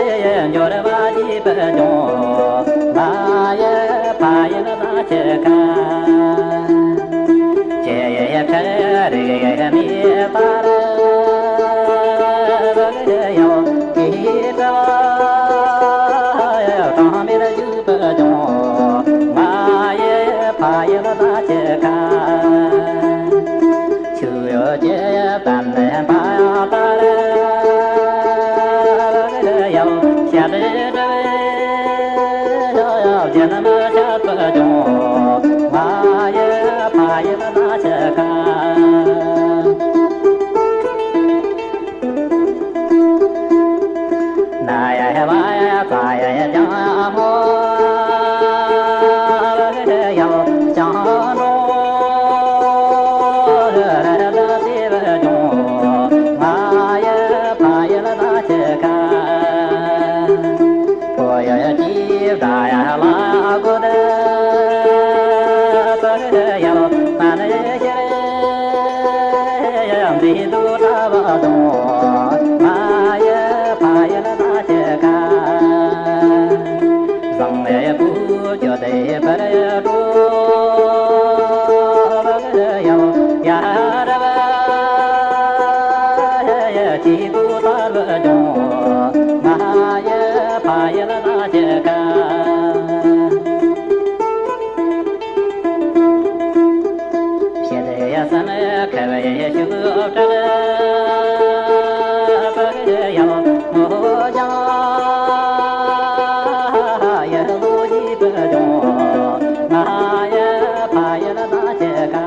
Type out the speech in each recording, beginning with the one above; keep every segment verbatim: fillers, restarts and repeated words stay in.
འབྱོར་བ་སྐྱེས་པ་ཀྱང་། མ་ཡི་ཕ་ཡུལ་དང་གཅིག་ཁ། ཅི་ཡི་ཕྱིར་རིགས་མེད་པར་བུ་ཡང་སྐྱེས་པ། གྲངས་མེད་བཞུགས་པ་ཀྱང་། མ་ཡི་ཕ་ཡུལ་དང་གཅིག་ཁ། ཆུ་ཡོད་ཀྱི་བར་ནས་འཕགས་པ་ལ། ཡང་ཞབས་བྲལ་བའི་རྒྱུན་མི་འཆད་པ་ཀྱང་། མ་ཡི་ཕ་ཡུལ་དང་གཅིག་ཁ། ན་ཡ་བ་ཡ་ཙ་ཡ་ཡ་ཀྱང་མོ། ཡང་ཀྱང་འགྲོ། ར་ར་ད་དེ་བ་ཀྱང་། ང་ཡི་ཕ་ཡུལ་དང་གཅིག་ཁ། པོ་ཡ་ཡ་ཀྱི་ད་ཡ་ལ་གོ་ད། པ་ར་ཡ་ལ་ད་ནི་ཤེ། འདི་དུ་ད་བ་དང་། མ་ཡི་ཕ་ཡུལ་དང་གཅིག་ཁ། བཟང་ངན་བུ་ཁྱོད་དེ་བར་འགྲོ། ཡང་ཡ་ར་བ་ཡ་ཅི་དུ་ད་བ་དང་། མ་ཡི་ཕ་ཡུལ་དང་གཅིག་ཁ། ཞེས་དེ་ཡ་བསམ་ཁ་བའི་ཤུགས་དྲག། པ་ཡང་མོ་ཀྱང་ཡ་ལོ་ཡི་པ་ཀྱང་། ང་ཡི་ཕ་ཡུལ་དང་གཅིག་ཁ།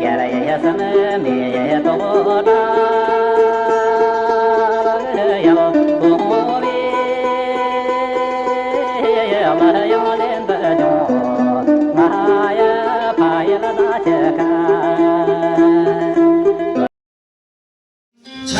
ཡ་ར་ཡ་ཡ་བསམ་མེ་ཡ་ཡ་ཏོ་ད། ཡ་ལོ་བུ་མོ་བི། ཡ་ལ་ཡང་ལེན་པ་ཀྱང་། ང་ཡི་ཕ་ཡུལ་དང་གཅིག་ཁ། ཆ་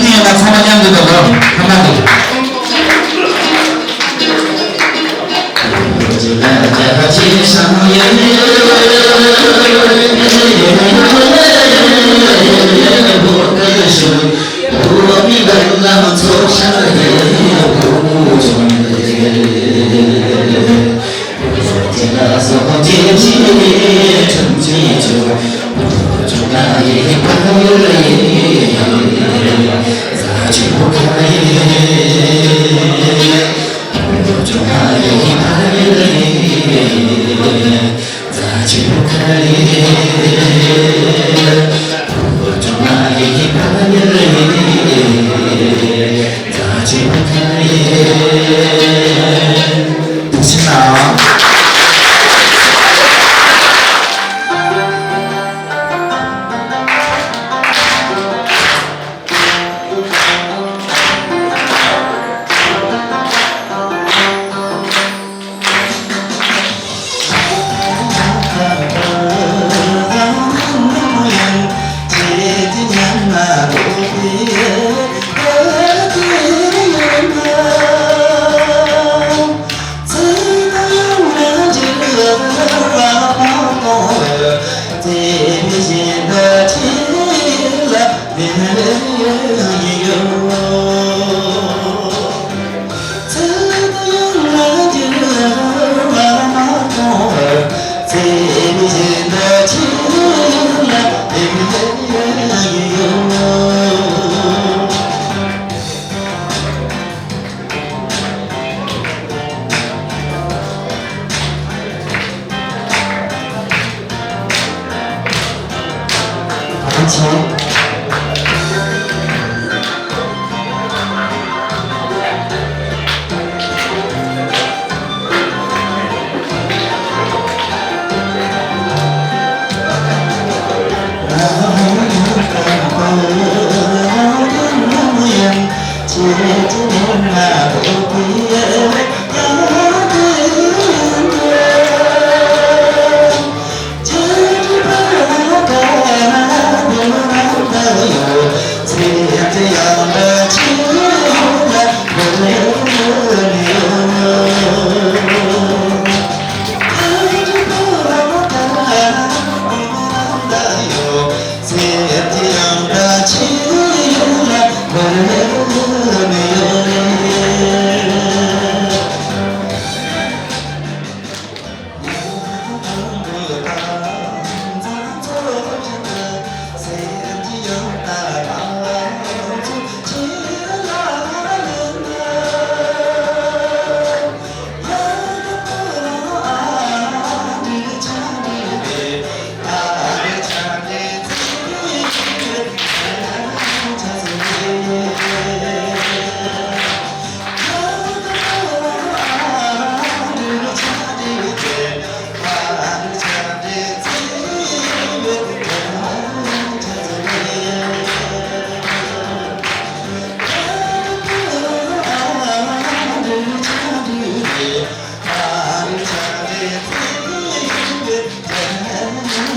ཡིན་ད། ཚང་མ་མཉམ་དུ་འདུག་གོ། ཁ་མ་འདུག་བཀའ་དྲིན་ཆེ།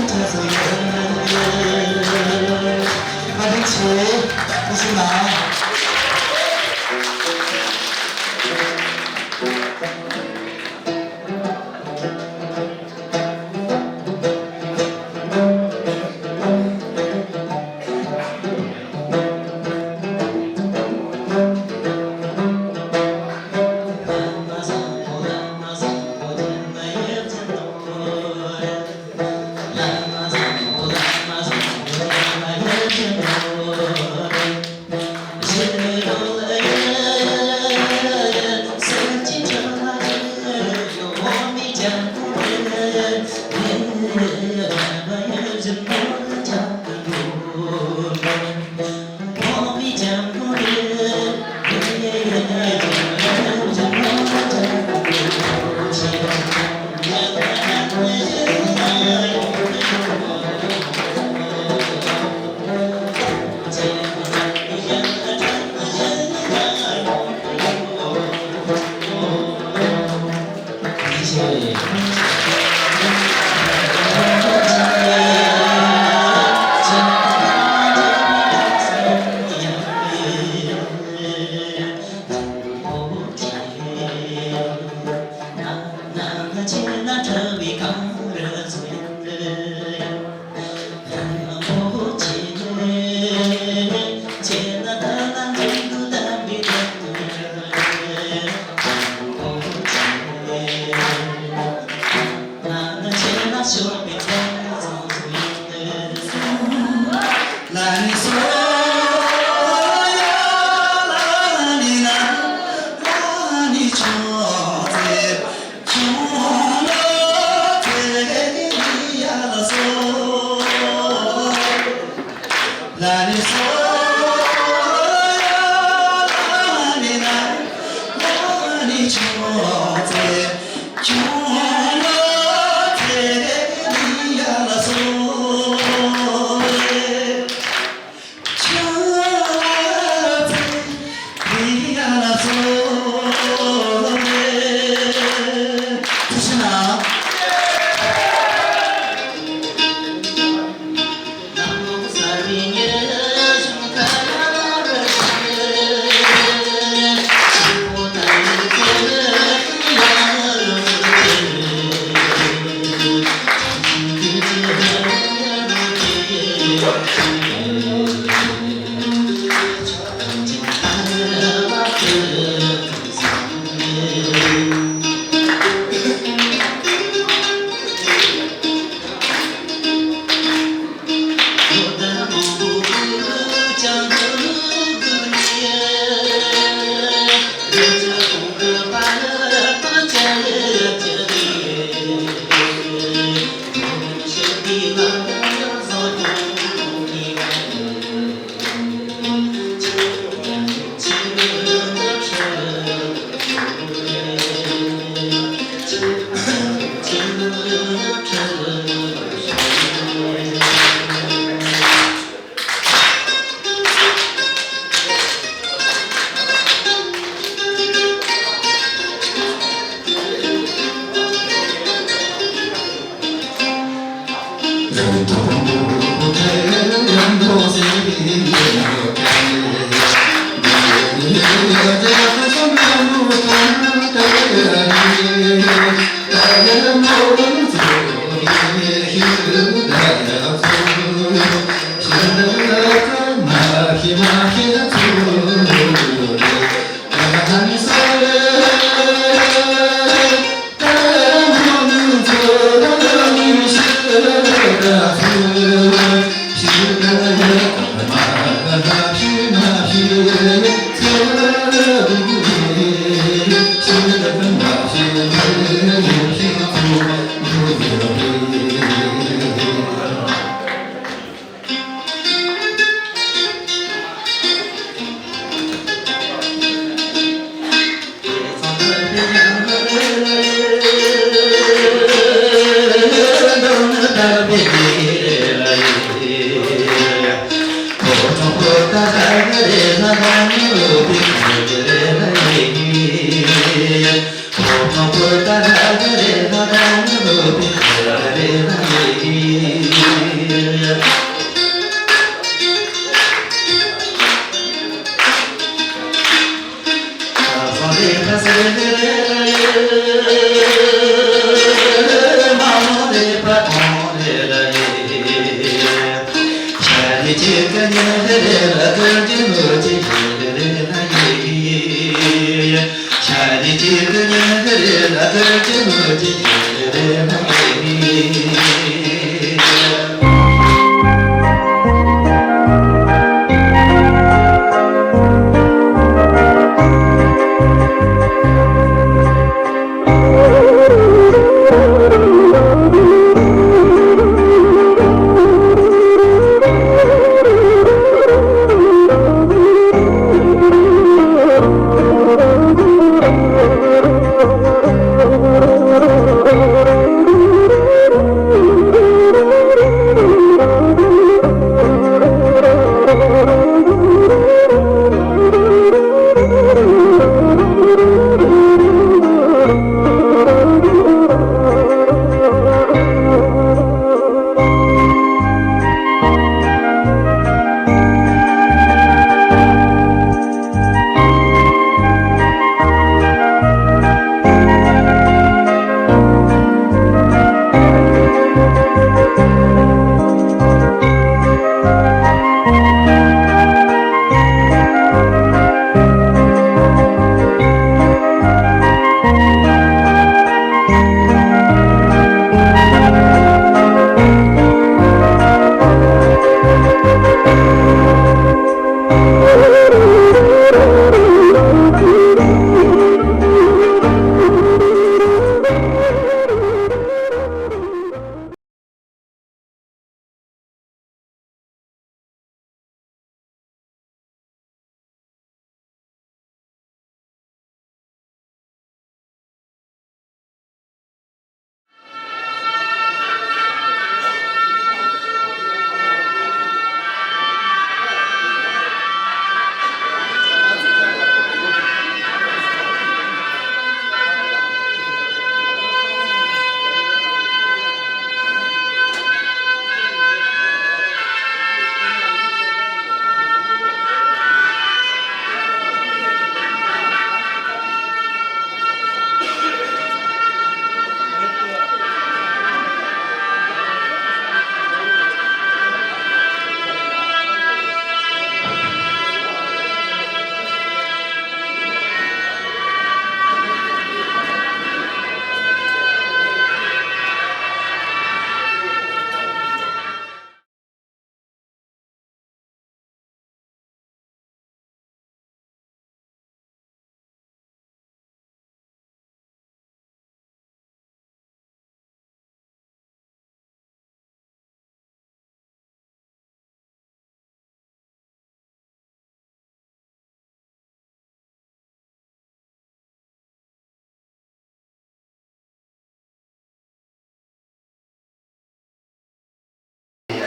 ཐུགས་རྗེ་གནང་།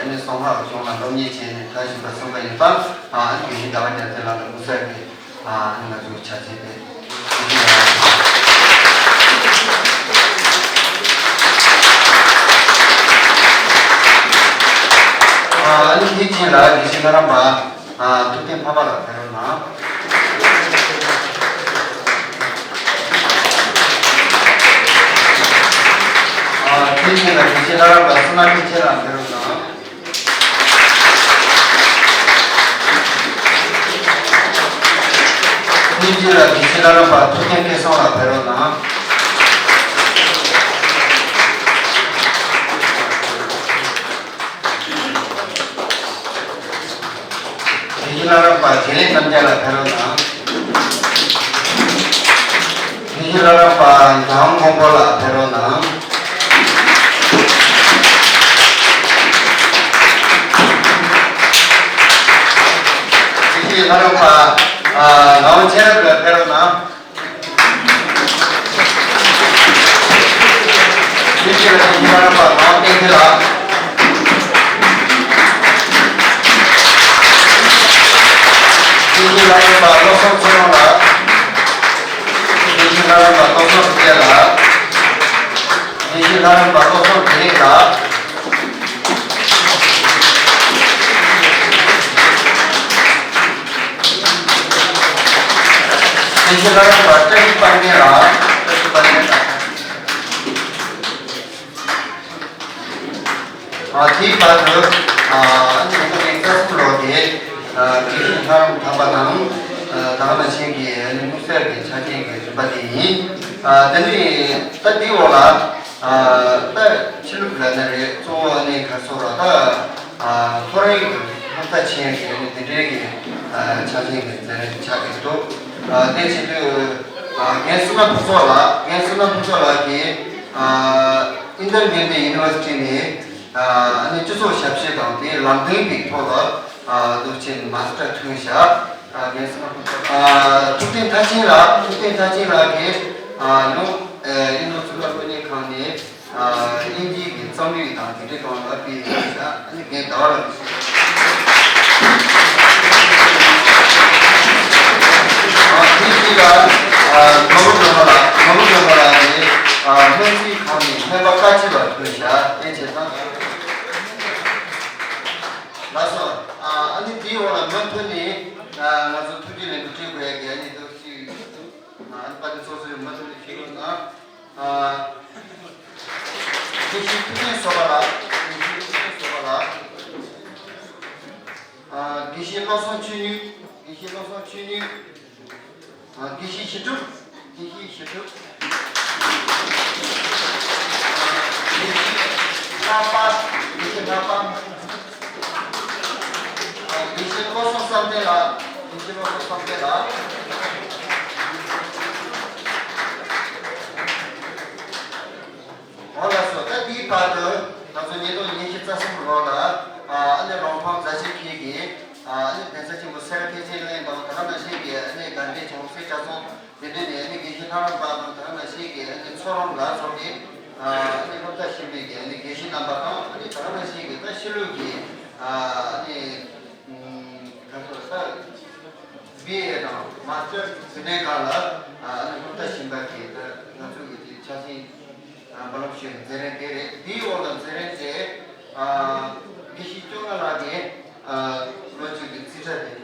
ཨ་ནི་གསང་སྔགས་གཞུང་ལ་སློབ་གཉེར་བྱས་ནས་བཀྲ་ཤིས་པ་གསུངས་པ་ཡིན་པ། ཨ་ནི་དགེ་བཤེས་ཟླ་བ་རྒྱལ་མཚན་ལགས་ལ་གུས་ཕྱག་གིས། ཨ་ནི་ང་ཚོའི་ཕྱག་འཚལ་ཏེ། ཨ་ནི་དེའི་རྗེས་ལ་དགེ་བཤེས་ལྷ་རམས་པ་ཨ་ཐུབ་བསྟན་འཕགས་པ་ལགས་ཕེབས་རོགས་གནང་། ཨ་དེའི་རྗེས་ལ་དགེ་བཤེས་ལྷ་རམས་པ་བསོད་ནམས་སྤྲིན་ཆེན་ལགས་ཕེབས་རོགས་གནང་། དེའི་རྗེས་ལ་དགེ་བཤེས་ལྷ་རམས་པ་ཐུབ་བསྟན་སྐལ་བཟང་ལགས་ཕེབས་རོགས་གནང་། དགེ་བཤེས་ལྷ་རམས་པ་རྗེ་ལེགས་རྣམ་རྒྱལ་ལགས་ཕེབས་རོགས་གནང་། དགེ་བཤེས་ལྷ་རམས་པ་འཇམ་དབྱངས་མགོན་པོ་ལགས་ཕེབས་རོགས་གནང་། དགེ་བཤེས་ལྷ་རམས་པ་ཨ་ངག་དབང་མཁྱེན་རབ་ལགས་ཕེབས་རོགས་གནང་། དེ་རྗེས་ལ་དགེ་བཤེས་ལྷ་རམས་པ་ངག་དབང་བསྟན་འཕེལ་ལགས། དགེ་བཤེས་ལྷ་རམས་པ་བློ་བཟང་ཚེ་རིང་ལགས། དགེ་བཤེས་ལྷ་རམས་པ་བློ་བཟང་ཐུབ་རྒྱལ་ལགས། དགེ་བཤེས་ལྷ་རམས་པ་བློ་བཟང་བདེ་ལེགས་ལགས། དགེ་བཤེས་ལྷ་རམས་པ་བཀྲ་ཤིས་དཔལ་ལྡན་ལགས། བཀྲ་ཤིས་དཔལ་ལྡན་ལགས། ཨ་དེའི་བར་དུ་ཨ་ཉིས་སྟོང་རྩ་གསུམ་ལོ་དེ་ཨ་དགེ་བཤེས་ལྷ་རམས་ཐར་པ་དང་ཨ་ད་ག་ནང་བཞིན་གྱི་ཨ་ནི་དམིགས་བསལ་གྱི་ཆ་རྐྱེན་གྱི་རིམ་པ་དེ་ཡིན། ཨ་དེ་ནི་ད་འདིའི་འོག་ལ་ཨ་ད་ཕྱི་ལུགས་ལ་ནི་རེད། གཙོ་བོ་ཨ་ནི་ག་སོགས་ལ་ད་ཨ་ཐོ་རེངས་ཀྱི་སློབ་མཐར་ཕྱིན་ཡག་གི་ཨ་ནི་དེ་འདྲའི་གི་ཨ་ཆ་རྐྱེན་གྱི་མཛད་རིམ་ཆགས་ཀྱི་འདུག་ཨ་དེ་བྱེད་དུས་ཨ་རྒན་བསོད་ནམས་ཕུན་ཚོགས་ལགས། རྒན་བསོད་ནམས་ཕུན་ཚོགས་ལགས་ཀྱིས་ཨ་Indian Canadian University ནས་ཨ་ནི་སྤྱི་ཚོགས་ཞབས་ཞུ་དང་དེའི་ལམ་སྟོན་པའི་ཐོག་ལ་ཨ་འདུག་ཅིང་མ་སི་ཊར་ཐོན་བཞག་ཨ་རྒན་བསོད་ནམས་ཕུན་ཚོགས། ཨ་ཐུབ་བསྟན་མཐར་ཕྱིན་ལགས། ཐུབ་བསྟན་མཐར་ཕྱིན་ལགས་ཀྱིས་ཨ་ཡང་ཨ་ཨིན་རུ་གཙུག་ལག་སློབ་གཉེར་ཁང་ནས་ཨ་དབྱིན་ཇིའི་གི་རྩོམ་རིག་དང་དེ་འདྲའི་སྒང་ལ་དཔེ་ཡོད་ཤག་ཨ་ནི་རྒན་ཟླ་བ་ལགས་ཀྱིས་ཨ་དེ་གཅིག་ལ་ཨ་ནོར་བུ་སྒྲོལ་མ་ལགས། ནོར་བུ་སྒྲོལ་མ་ལགས་ནི་ཨ་སྨན་རྩིས་ཁང་ནས་སྨན་པ་བཀའ་སྤྱི་བ་ཐོན་ཤག་དེ་བྱས་ཙང་། ལགས་སོ། ཨ་ཨ་ནི་དེའི་འོག་ལ་མུ་མཐུད་ནས་ཨ་ང་ཚོ་ཐུགས་རྗེ་ལེགས་འབུལ་སྤྲད་དགོས་ཡ་གི་ཨ་ནི་འདུག་སེ་ཨ་ནི་དཔའ་བརྟུལ་ཚོགས་གཙོས་མུ་མཐུད་ནས་ཞུ་རོགས་གནང་། ཨ་དགེ་བཤེས་ཐུབ་བསྟན་བཟོད་པ་ལགས། དགེ་བཤེས་ཐུབ་བསྟན་བཟོད་པ་ལགས། ཨ་དགེ་བཤེས་བློ་བཟང་ཆོས་ཉིད། དགེ་བཤེས་བློ་བཟང་ཆོས་ཉིད། ཨ་དགེ་བཤེས་ཞི་ཕྲུག། དགེ་བཤེས་ཞི་ཕྲུག། དགེ་བཤེས་ལྷག་པ། དགེ་བཤེས་ལྷག་པ། ཨ་དགེ་བཤེས་བློ་བཟང་བསམ་གཏན་ལགས། དགེ་བཤེས་བློ་བཟང་བསམ་གཏན་ལགས། འོ་ལགས་སོ། ད་དེའི་བར་དུ་ང་ཚོ་ཉིས་སྟོང་ཉི་ཤུ་རྩ་གསུམ་ལོ་ལ་ཨ་ནི་རོང་ཕང་རྫ་ཆུ་ཁུལ་གྱི་ཨ་ནི་གདན་ས་ཆེན་པོ་སེ་ར་ཐེག་ཆེན་གླིང་དང་ད་ག་ནང་བཞིན་གྱི་ཨ་ནི་དགའ་ལྡན་ལྗོངས་གསེར་ལྕགས་ཚོང་དེ་འདྲ་ནས་ཨ་ནི་དགེ་བཤེས་ལྷ་རམས་པ་དང་ད་ག་ནང་བཞིན་གྱི་ཨ་ནི་ཚོགས་རམས་ལ་སོགས་ཀྱི་ཨ་ནི་སློབ་གྲྭ་ཆེན་པོའི་གི་ཨ་ནི་དགེ་བཤེས་རྣམ་པ་དང་ཨ་ནི་ད་ག་ནང་བཞིན་གྱི་ད་ཕྱི་ལོགས་ཀྱི་ཨ་ནི་ག་ཚོད་ད་བི་ཨེ་དང་མ་སི་ཊར་དེ་འདྲའི་སྒང་ལ་ཨ་ནི་སློབ་གྲྭ་ཆེན་པོ་གི་ད་ང་ཚོ་གི་དེ་ཆ་ཤས་ཨ་རྨི་ལམ་ཞུ་མཛད་རིམ་དེ་རེད། དེའི་འོག་ལ་མཛད་རིམ་དེ་ཨ་དགེ་བཤེས་བཅོ་ལྔ་ལགས་ཀྱིས་ཨ་ལོ་གཅིག་གི་རྩིས་ཁྲ་དེ་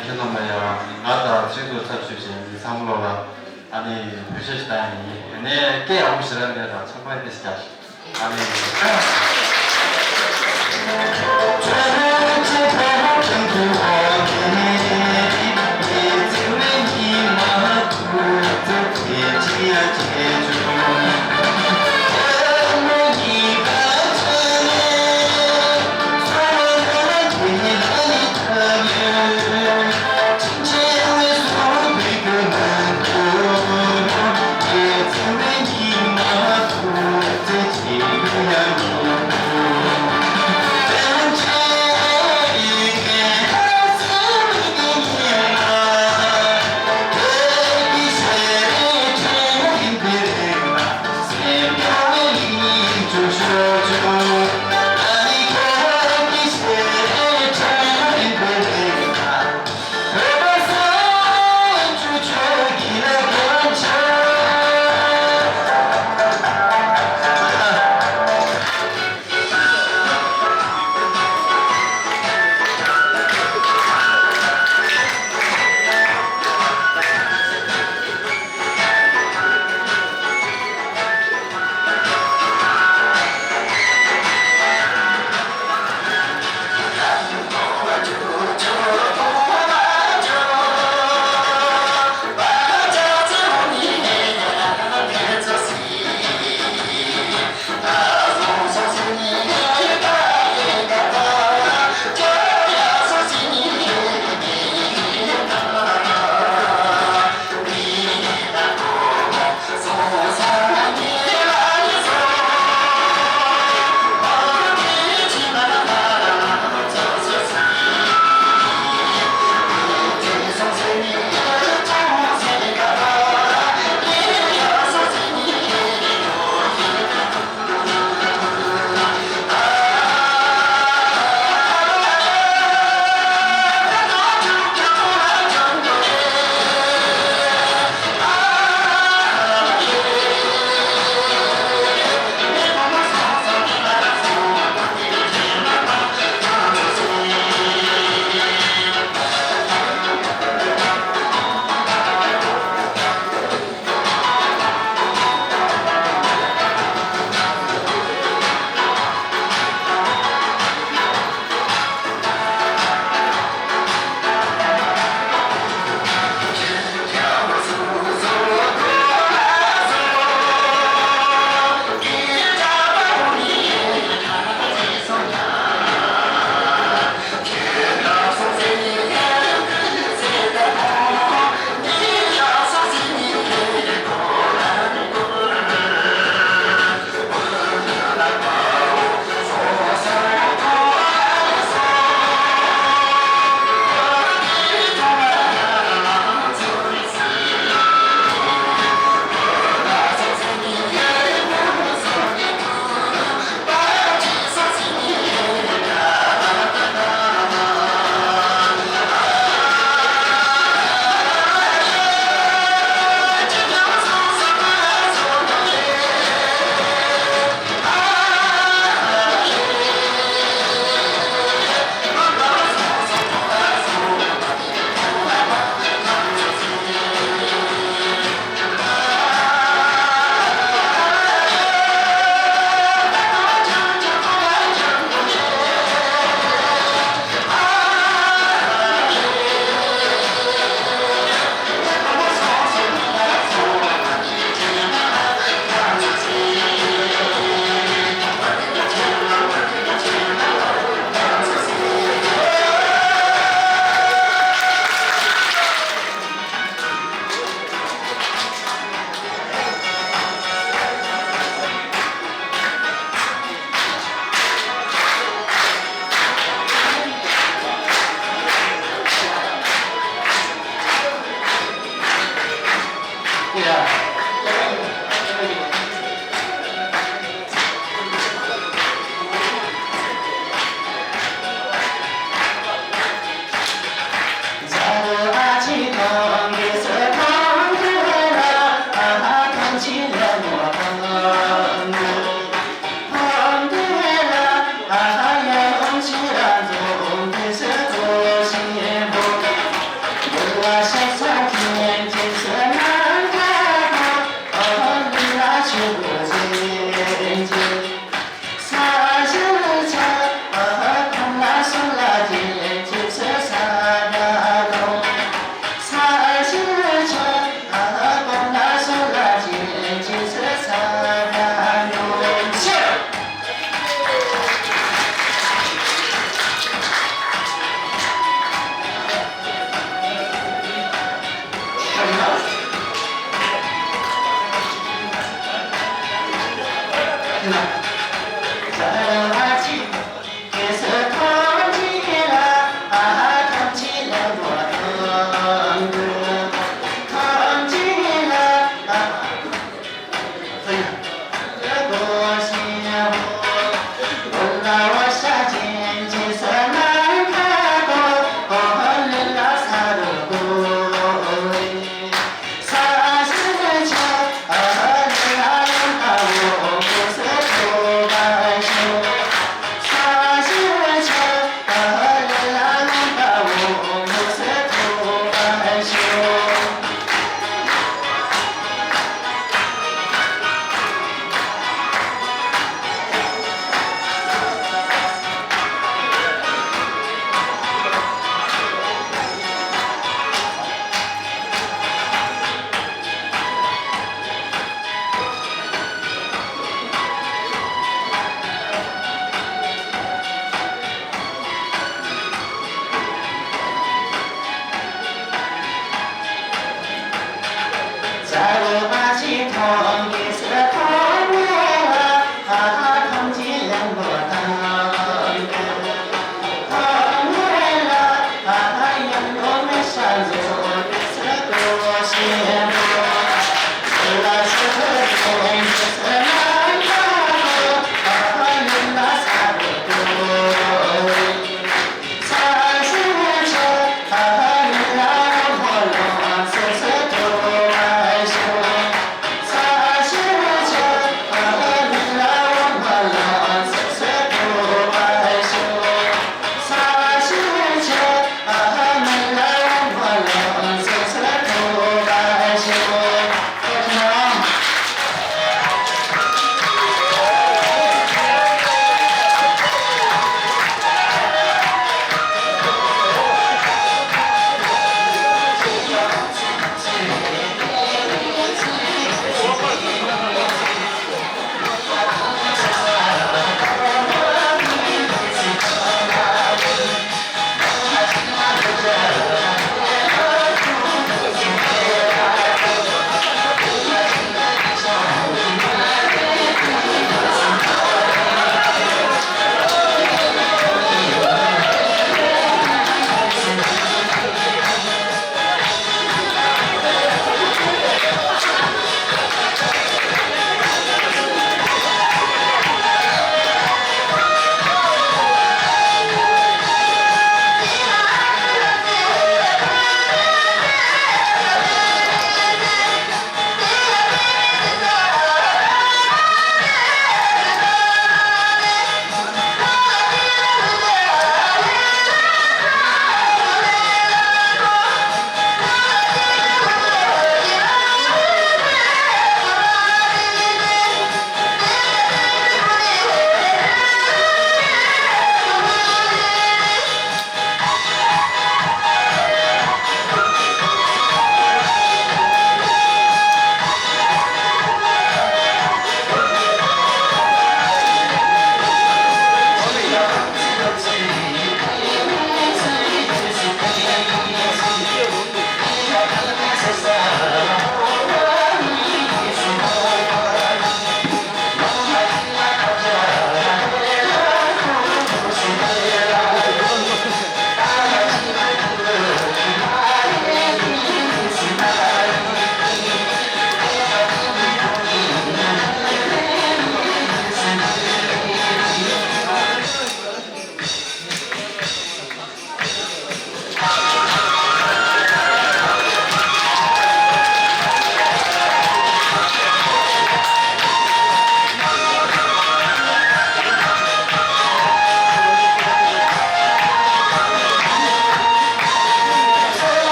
ཁྱེད་རྣམ་པ་ཡང་ང་དང་ཚིག་ཐོ་ཚབ་ཞུས་བྱས་མི་ཚང་མ་ལོ་ལ་ཨ་ནི་བོད་ཤ་ཞིག་བཏང་ཡིན། ཨ་ནི་སྐད་ཡག་པོ་ཞིག་ར་ལས་དང་ཚང་མ་ཨེ་ཤ་ཨ་ནི།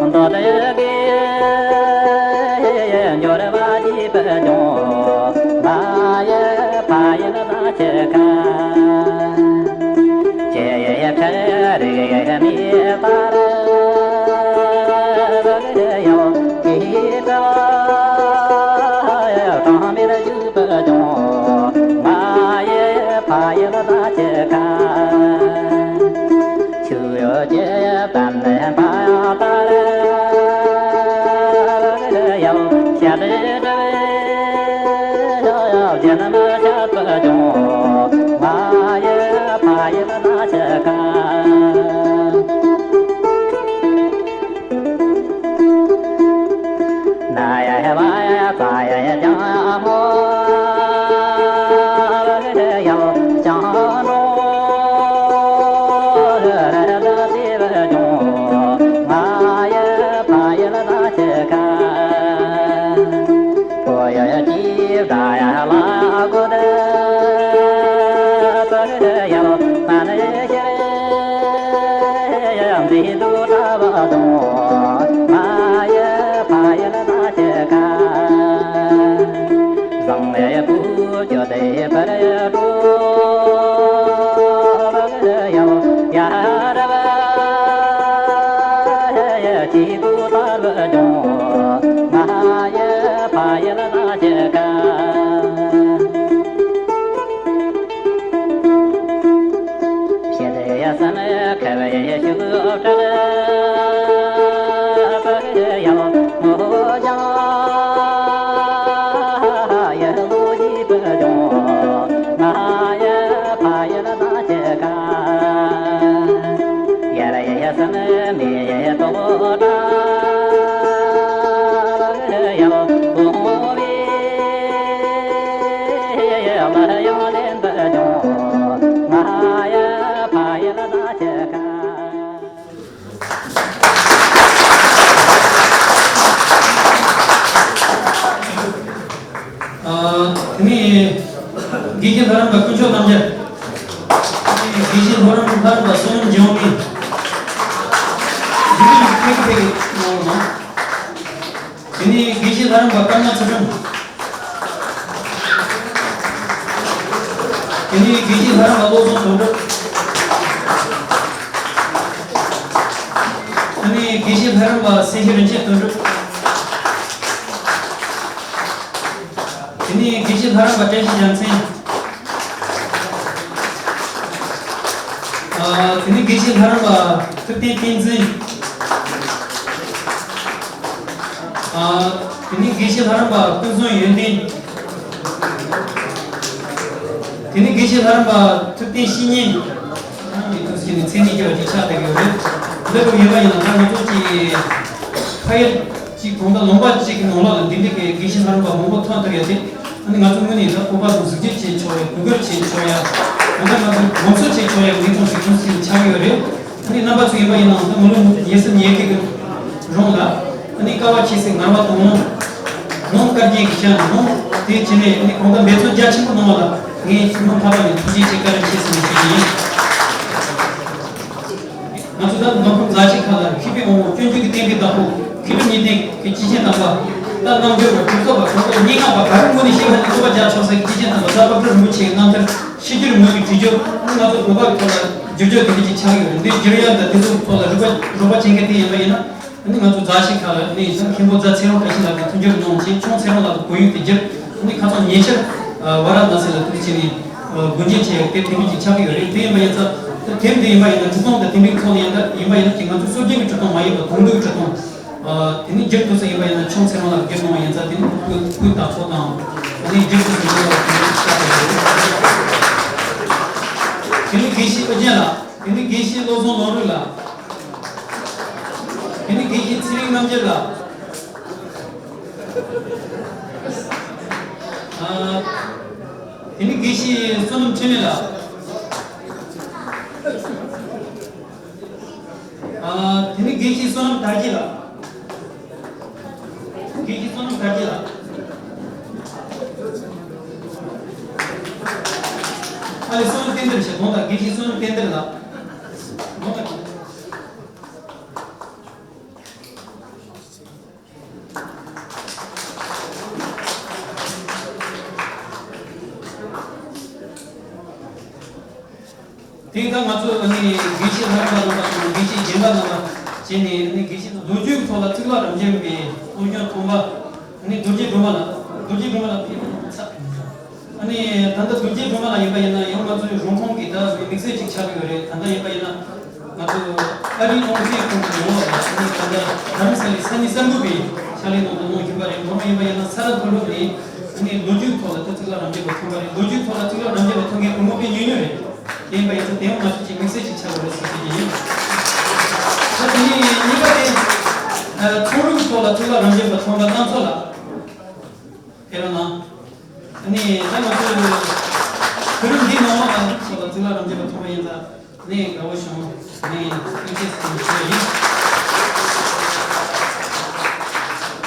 མདོ་སྡེ་དགེ་འབྱོར་བ་བགྱིས་པ་ཀྱང་། ང་ཡི་ཕ་ཡུལ་ད་ཅི་ཁ། ཅི་ཡི་ཕྲ་རིགས་མེད་པར་བག་ཡོད་ཀྱི་གྲངས་མེད་བཞུགས་པ་ཀྱང་། ང་ཡི་ཕ་ཡུལ་ད་ཅི་ཁ། ཆུ་ཡོད་ཀྱི་བར་ནས་འཕགས་ཡུལ་ལྟར། ཡང་ཤ་དེ་འདྲ་བའི་རྒྱན་མི་འཆད་པ་ཀྱང་། ང་ཡི་ཕ་ཡུལ་ན་ཆེ་ཁ། ན་ཡ་བ་ཡ་ཙ་ཡ་ཡ་ཅང་མོ། ཡང་ཅང་ནོ། ར་ར་ད་དེ་བ་ཀྱང་། ང་ཡི་ཕ་ཡུལ་ན་ཆེ་ཁ། པོ་ཡ་ཡ་ཅི་ད་ཡ་ལ་གོ་ད། པ་ར་ཡ་མ་ན་ཤ། འདི་དུ་ད་བ་དང་། ང་ཡི་ཕ་ཡུལ་ན་ཆེ་ཁ། བཟང་ངན་བུ་ཁྱོད་དེ་བར་འགྲོ། ཡང་ཡ་ར་བ་ཡ་ཅི་དུ་ད་བ་ཀྱང་། ང་ཡི་ཕ་ཡུལ་ན་ཆེ་ཁ། ཤེས་ཡ་སན་ཁ་བའི་ཤུགས་དྲག་པ་ཡང་མོ་ཡང་ཡ་ལོ་ཡི་པ་ཀྱང་། ང་ཡི་ཕ་ཡུལ་ན་ཆེ་ཁ། ཡ་ར་ཡ་ཡ་སན་མི་ཡ་ཡ་ཏོ་ད། ཡང་བུ་མོ་བི་ཡ་ལ་ཡང་ལེན་པ་ཀྱང་། ང་ཡི་ཕ་ཡུལ་ན་ཆེ་ཁ། ཨ། དེ་ནས་དགེ་བཤེས་ལྷ་རམས་པ་དཀོན་མཆོག་རྣམ་རྒྱལ། དེ་ནས་དགེ་བཤེས་ལྷ་རམས་ལྷ་རམས་པ་བསོད་ནམས་འཇམ་དབྱངས་ཀུན། དེ་ནས་ཕེབས་ཕེབས་གནང་རོགས་གནང་། དེ་ནས་དགེ་བཤེས་ལྷ་རམས་པ་ཀརྨ་ཚུལ་ཁྲིམས། དེ་ནས་དགེ་བཤེས་ལྷ་རམས་པ་བློ་བཟང་དོན་གྲུབ། དེ་ནས་དགེ་བཤེས་ལྷ་རམས་པ་སེང་གེ་རིན་ཆེན་དོན་གྲུབ། དེ་ནས་དགེ་བཤེས་ལྷ་རམས་པ་བཀྲ་ཤིས་རྒྱལ་མཚན། ཨ། དེ་ནས་དགེ་བཤེས་ལྷ་རམས་པ་ཐུབ་བསྟན་བསྟན་འཛིན། ཨ། དེ་ནས་དགེ་བཤེས་ལྷ་རམས་པ་ཀུན་བཟང་ཡོན་ཏན། དེ་ནས་དགེ་བཤེས་ལྷ་རམས་པ་ཐུབ་བསྟན་བཤེས་གཉེན། ཨ་ནི་དུས་ཀྱི་ནི་མཚན་གཉིས་ཀྱི་བར་གྱི་ཆགས་བསྡད་ཡོད་རེད། འདི་རུ་ཡིན་པ་ཡིན་ན་ད་ང་ཚོ་གི་ཕ་ཡུལ་གཅིག་གང་ལྟར་ལུང་པ་གཅིག་གི་ནང་ལོགས་ལ་འདི་འདྲའི་གི་དགེ་བཤེས་ལྷ་རམས་པ་མང་པོ་ཐོན་ཐུབ་ཡ་དེ། ཨ་ནི་ང་ཚོ་དངོས་ནས་ད་སྤོབས་པ་དང་གཟི་བརྗིད་བྱེད་ཆོག་ཡ། གུས་བཀུར་བྱེད་ཆོག་ཡ། ད་ལྟ་ང་ཚོ་དགོངས་ཚུལ་བྱེད་ཆོག་ཡ་གི་གནས་སྟངས་ཤིག་ཏུ་ཆགས་ཡོད་རེད། ཨ་ནི་རྣམ་པ་ཚོ་ཡིན་པ་ཡིན་ནའང་ད་མི་ལོ་ཉེར་གསུམ་ཉེར་བརྒྱད་ཀྱི་རིང་ལ། ཨ་ནི་དཀའ་བ་སྤྱད་སའི་ངལ་བ་དང་། ནང་དཀའ་རྒྱས་ཀྱི་ཤན་ནང་དེ་བྱས་ནས་ཨ་ནི་གང་ལྟར་འབད་བརྩོན་རྒྱ་ཆེན་པོ་གནང་བ་ལ་ངས་སྤྱི་མོས་ཐག་པ་ནས་ཐུགས་རྗེ་ཆེ་བཀའ་དྲིན་ཆེ་ཟེར་ནས་ཞུ་རྒྱུ་ཡིན། ང་ཚོ་ད་མདོ་ཁམས་རྫ་ཆུ་ཁ་ལ་མཁས་པའི་དབང་པོ་སྤྱོད་འཇུག་གི་བསྟན་པའི་བདག་པོ་མཁས་གྲུབ་གཉིས་ལྡན་གྱི་སྐྱེས་ཆེན་དམ་པ། ད་རྣལ་འབྱོར་པ་གྲུབ་ཐོབ་པ་གྲུབ་ཐོབ་སྙན་ངག་པ་ག་རེ་དངོས་གནས་ཤེས་པ་ནི་རྩོད་པ་རྒྱག་ཆོག་སའི་སྐྱེས་ཆེན་དམ་པ་རྩ་བ་སྤྲུལ་རིན་པོ་ཆེའི་རྣམ་ཐར་ཤེས་རྒྱུར་མོས་ཀྱི་བྲིས་རྒྱུ་ང་ཚོ་དགོན་པ་གི་ཐོག་ལ་བསྒྱུར་བཅོས་དེ་འདྲ་ཅིག་ཆགས་ཡོད་རེད། འདི་བསྒྱུར་ཡ་འདི་དེ་ཚོ་ཐོག་ལ་རོགས་པ་རོགས་པ་བྱེད་མཁན་དེ་ཡིན་པ་ཡིན་ན། ཨ་ནི་ང་ཚོ་རྫ་ཆུ་ཁ་ལ་ནི་ཡིན་ཙང་མཁན་པོ་རྫ་ཚེ་རིང་བཀྲ་ཤིས་ལགས་ཀྱིས་མཐུན་འགྱུར་གནང་བྱས། ཁྱུང་ཚེ་རིང་ལགས་ཀྱིས་བོད་ཡིག་ཏུ་བསྒྱུར། ཨ་ནི་ཁ་སང་ཉེ་ཆར་ཝཱ་ར་ཎ་སི་ལ་དུས་ཆེན་ནས་སྒོ་འབྱེད་བྱས་དེ་དེ་འདྲ་ཅིག་ཆགས་ཀྱི་ཡོད་རེད། དེ་ཡིན་པ་ཡིན་ཙང་དེབ་འདི་ཡིན་པ་ཡིན་ན་གྲུབ་སྟངས་དང་དེ་འདྲའི་ཐོག་ནས་ཡིན་ད་ཡིན་པ་ཡིན་ན་ཅིག་ང་ཚོའི་སྲོལ་རྒྱུན་གྱི་གྲུབ་སྟངས་མ་ཡིན་པ་གོང་བུའི་གྲུབ་སྟངས། ཨ་དེ་ནི་བསྒྱུར་ཐུབ་ས་ཡིན་པ་ཡིན་ན་ཁྱུང་ཚེ་རིང་ལགས་བསྒྱུར་གནང་བ་ཡིན་ཙང་དེ་ནི་སྐུ་སྐུའི་དག་ཐོག་དང་། ཨ་ནི་བསྒྱུར་ཐུབ་ས་ཡིན་པ་ལ་དེ་ནི་ཆགས་པ་རེད། དེ་ནི་དགེ་བཤེས་ཨོ་རྒྱན་ལགས། དེ་ནི་དགེ་བཤེས་བློ་བཟང་ལོངས་རིགས་ལགས། དེ་ནི་དགེ་བཤེས་ཚེ་རིང་རྣམ་རྒྱལ་ལགས། ཨ། དེ་ནི་དགེ་བཤེས་བསོད་ནམས་འཕྲིན་ལས་ལགས། ཨ། དེ་ནི་དགེ་བཤེས་བསོད་ནམས་དར་རྒྱས་ལགས། དགེ་བཤེས་བསོད་ནམས་དར་རྒྱས་ལགས། ཨ་ལེ་བསོད་ནམས་བསྟན་འདིར་ཞེས་དགོངས་དག་དགེ་བཤེས་བསོད་ནམས་བསྟན་འདིར་ལགས། དགོངས་དག་དེ་ད་ང་ཚོ་ཨ་ནི་དགེ་བཤེས་ལྷ་རམས་པ་རྣམ་པ་དང་དགེ་བཤེས་རྒན་པ་རྣམ་པ་བྱས་ནས་ཨ་ནི་དགེ་བཤེས་ལོ་རྒྱུས་ཐོག་ལ་གཙུག་ལག་རབ་འབྱམས་པའི་གཙོ་སྐྱོང་མཐོན་པོ་ཨ་ནི་རྡོ་རྗེ་སྒྲོལ་མ་ལགས། རྡོ་རྗེ་སྒྲོལ་མ་ལགས་ཕེབས་ཚར། ཨ་ནི་ད་ལྟ་རྡོ་རྗེ་སྒྲོལ་མ་ལགས་ཡིན་པ་ཡིན་ན་ཡང་ང་ཚོའི་རོང་ཁོངས་ཀྱི་ད་དམིགས་བསལ་ཅིག་ཆགས་ཀྱི་ཡོད་རེད། ད་ལྟ་ཡིན་པ་ཡིན་ན་ང་ཚོ་ཨ་རིའི་རླུང་རྟའི་ཁོངས་ཀྱི་ཡོང་བ་ལ་ཨ་ནི་ད་ལྟ་རྡ་རམ་ས་ལའི་ས་གནས་གསར་འགོད་པའི་ཕྱག་ལས་ནང་དུ་གནང་བཞིན་པ་རེད། མོ་རང་ཡིན་པ་ཡིན་ན་ས་རཱ་མཐོ་སློབ་ནས་ཨ་ནི་ལོ་རྒྱུས་ཐོག་ལ་ད་གཙུག་ལག་རབ་འབྱམས་པ་ཐོན་པ་རེད། ལོ་རྒྱུས་ཐོག་ལ་གཙུག་ལག་རབ་འབྱམས་པ་ཐོན་མཁན་བུ་མོ་དཔེ་ཉུང་ཉུང་རེད། ཡིན་པ་ཡིན་ཚེ་དེ་ཡང་ང་ཚོ་ཅིག་དམིགས་བསལ་ཅིག་ཆགས་དགོས་རེད་ཟེར་ཞུ་རྒྱུ་ཡིན། ད་དེ་ནས་གཉིས་པ་དེ་ཚོང་ལུགས་ཐོག་ལ་གཙུག་ལག་རབ་འབྱམས་པ་ཐོན་པ་རྣམ་ཚོ་ལ། ཕེབས་རོགས་གནང་། ཨ་ནི་ད་ང་ཚོ་བོད་རིགས་འདི་ནང་ལ་ཚོ་ལ་གཙུག་ལག་རབ་འབྱམས་པ་ཐོན་པ་ཡིན་ད་ནི་དགའ་བོ་བྱུང་། ནི་ཐུགས་རྗེ་ཆེ་ཞུ་ཡིན།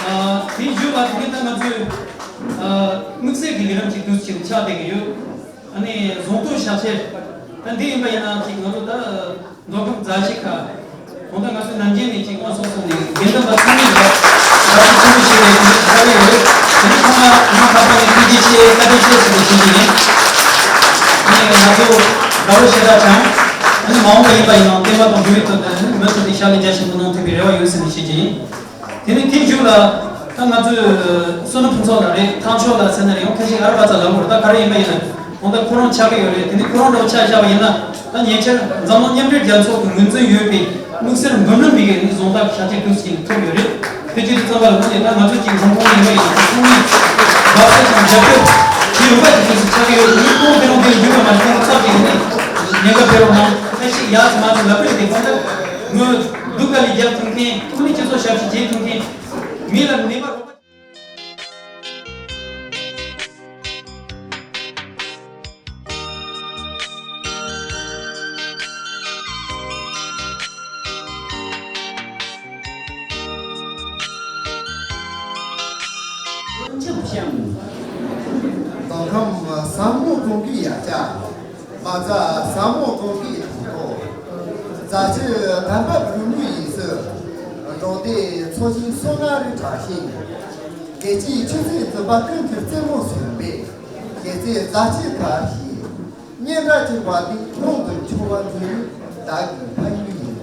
ཨ་དེའི་མཇུག་ལ་དེ་ནི་ད་ང་ཚོས་ཨ་དམིགས་བསལ་གྱི་ལས་རིམ་ཅིག་ཏུ་ཅིག་ཆགས་བསྡད་ཀྱི་ཡོད། ཨ་ནི་གཟེངས་བསྟོད་ཞབས་ཕྱི། ད་འདི་ཡིན་པ་ཡིན་ན་ཅིག་ང་ཚོ་ད་མདོ་ཁམས་མཛའ་བཤེས་ཁག་གང་ལྟར་ང་ཚོ་ནམ་རྒྱུན་ནས་ཅིག་དབང་སོགས་སོགས་ནས་དགེ་འདུན་པ་ཚང་མས་ལ་བར་དུ་ཐུགས་རྗེ་ཆེ་ཞེས་པའི་ཐུགས་རྗེ་ཆེ་ཞུ་ཡ་ཡོད། དེ་ནི་ཚང་མ་ང་ཁ་པར་ནས་ཐུགས་རྗེ་ཆེ་བཀའ་དྲིན་ཆེ་ཞེས་པའི་ཞུ་རྒྱུ་ཡིན། ཨ་ནི་ང་ཚོ་དགའ་བོ་ཞེ་དྲག་བྱུང་། ཨ་ནི་མ་འོངས་པ་ཡིན་པ་ཡིན་ནའང་བསྟན་པ་དང་འགྲོ་བའི་དོན་དུ་ཨ་ནི་མུ་མཐུད་དེ་ཕྱག་ལས་རྒྱ་ཆེན་པོ་གནང་ཐུབ་པའི་རེ་བ་ཡོད་ཟེར་ནས་ཞུ་རྒྱུ་ཡིན། དེ་ནས་དེའི་མཇུག་ལ་ད་ང་ཚོས་བསོད་ནམས་ཕུན་ཚོགས་ལགས་རེད། ཐང་ཆོག་ལགས་ཟེར་ན་རེད། ཡང་ཁ་ཤས་ཨར་བ་ཙ་ལབ་དགོས་རེད། ད་ག་རེ་ཡིན་པ་ཡིན་ན་གང་ལྟར་ཁོ་རང་ཆགས་ཀྱི་ཡོད་རེད། དེ་ནས་ཁོ་རང་འདྲ་བོ་ཆ་བཞག་པ་ཡིན་ན་ད་ཉེ་ཆར་འཛམ་གླིང་མཉམ་འབྲེལ་རྒྱལ་ཚོགས་ཀྱི་ངོས་འཛིན་ཡོད་པའི་དམིགས་བསལ་འབུམ་རམས་པའི་གི་ནི་བཟང་རྟགས་ཤ་ཚ་དུས་ཀྱི་ཐོབ་ཡོད་རེད། དེ་བྱས་དུས་ཙམ་པ་ལ་དངོས་གནས་ད་ང་ཚོ་གཅིག་རང་ཁོངས་ཡིན་པ་ཡིན་ན་ཚང་མས་དགའ་བསུ་དང་རྒྱབ་སྐྱོར་བྱེད་འོས་པ་དེ་ཚོ་ཆགས་ཀྱི་ཡོད་རེད། ཁོང་དེ་རང་དེ་ཡོད་པ་མ་རེད། ཁོང་ཚོ་ཚབ་ཀྱི་ནི་ཉེན་ཁ་འཕེལ་བ་མང་ཁ་ཤས་ཡག་ཙམ་མ་ཙམ་ལབ་པ་རེད། དེ་གང་ལྟར་ངོས་སྡུག་དཀའ་ལས་རྒྱབ་ཐུབ་མཁན། ཁོང་ནི་སྤྱི་ཚོགས་ཞབས་ཕྱི་བྱེད་ཐུབ་མཁན། མི་ལ་ནད་པ་རོགས་པ། མདོ་ཁམས་ཟབ་མོ་ཀུན་གྱི་ཡ་ཅག་མ་རྩ་ཟབ་མོ་ཀུན་གྱི་དང་པོ། རྫ་ཆུ་དམ་པ་བོད་མི་ཡི་སྲོལ། འབྲོག་སྡེ་ཚོ་ཆེན་སོ་ལྔ་རི་བྲག་ཤིང་། རྒྱལ་སྤྱིའི་ཆུ་ཚན་འཛིན་པ་ཀུན་གྱི་རྩེ་མོ་ཟུར་པའི་གཞིས་རྩེ་རྫ་ཆུ་ཁ་བཞི། སྙན་གྲགས་ཆེ་བ་འདི་ལྷུན་དུ་འཕྱུར་བ་མཛོད་བདག་གི་ཕ་ཡུལ་ཡིན།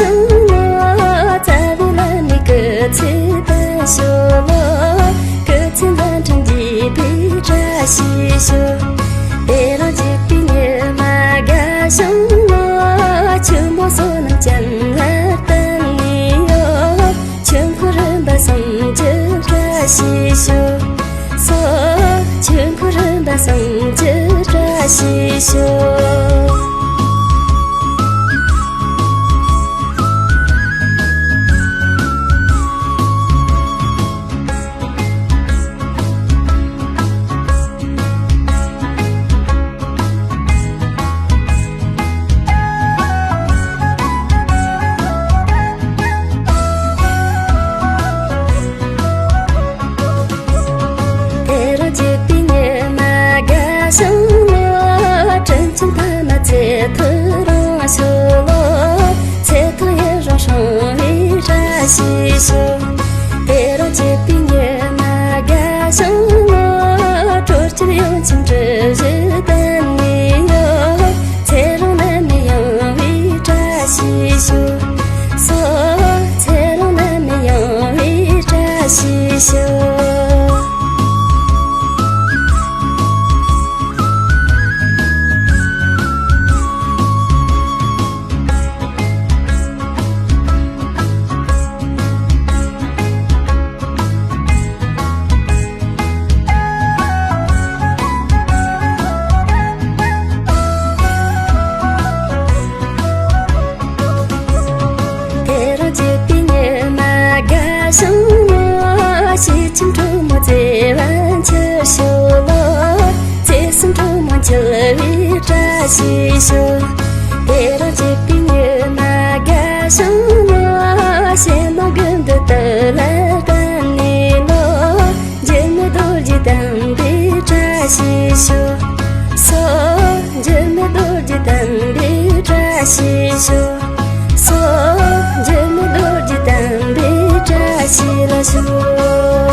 རྩ་བའི་བླ་མའི་སྐུ་ཚེ་བརྟན་ཤོག་ལོ། སྐུ་ཚེ་མཛད་འཕྲིན་རྒྱས་པའི་བཀྲ་ཤིས་ཤོག། དེ་རིང་སྐྱེས་པའི་ཉི་མ་དགའ་ཞིང་ལོ། ཆུ་མོ་བསོད་ནམས་ཅན་ལ་བརྟེན་ནས་ཡོད། ཆོས་འཁོར་རིམ་པ་གསུམ་གྱི་བཀྲ་ཤིས་ཤོག། སོ། ཆོས་འཁོར་རིམ་པ་གསུམ་གྱི་བཀྲ་ཤིས་ཤོག། དེ་རིང་སྐྱེས་པའི་ཉི་མ་དགའ་ཞིང་ལོ། དྲིན་ཅན་ཕ་མ་ཚེ་ཐར་རིང་ཤོག་ལོ། ཚེ་ཐར་ཡུན་རིང་སྲུང་བའི་བཀྲ་ཤིས་ཤོག། དེ་རིང་སྐྱེས་པའི་ཉི་མ་དགའ་ཞིང་ལོ། སྤྲོ་སྐྱིད་གཡང་ཆེན་གྲུ་བཞི་བརྟན་ནས་ཡོད། ཚེ་རིང་ནད་མེད་ཡངས་པའི་བཀྲ་ཤིས་ཤོག། སོ། ཚེ་རིང་ནད་མེད་ཡངས་པའི་བཀྲ་ཤིས་ཤོག། དེ་རིང་སྐྱེས་པའི་ཉི་མ་དགའ་ཞིང་ལོ། ཞེ་ཆེན་གྲོ་མོ་བརྩེ་བ་འཁྱིལ་ཤོག་ལོ། བརྩེ་སེམས་གྲོ་མོ་འཁྱིལ་བའི་བཀྲ་ཤིས་ཤོག། དེ་རིང་སྐྱེས་པའི་ཉི་མ་དགའ་ཞིང་ལོ། ཞེ་མོ་དགུ་འདི་དུ་ལ་བརྟེན་ནས་ལོ། འགྱུར་མེད་རྡོ་རྗེ་བསྟན་པའི་བཀྲ་ཤིས་ཤོག། སོ། འགྱུར་མེད་རྡོ་རྗེ་བསྟན་པའི་བཀྲ་ཤིས་ཤོག། སོ། འགྱུར་མེད་རྡོ་རྗེ་བསྟན་པའི་བཀྲ་ཤིས་ལ་ཤོག།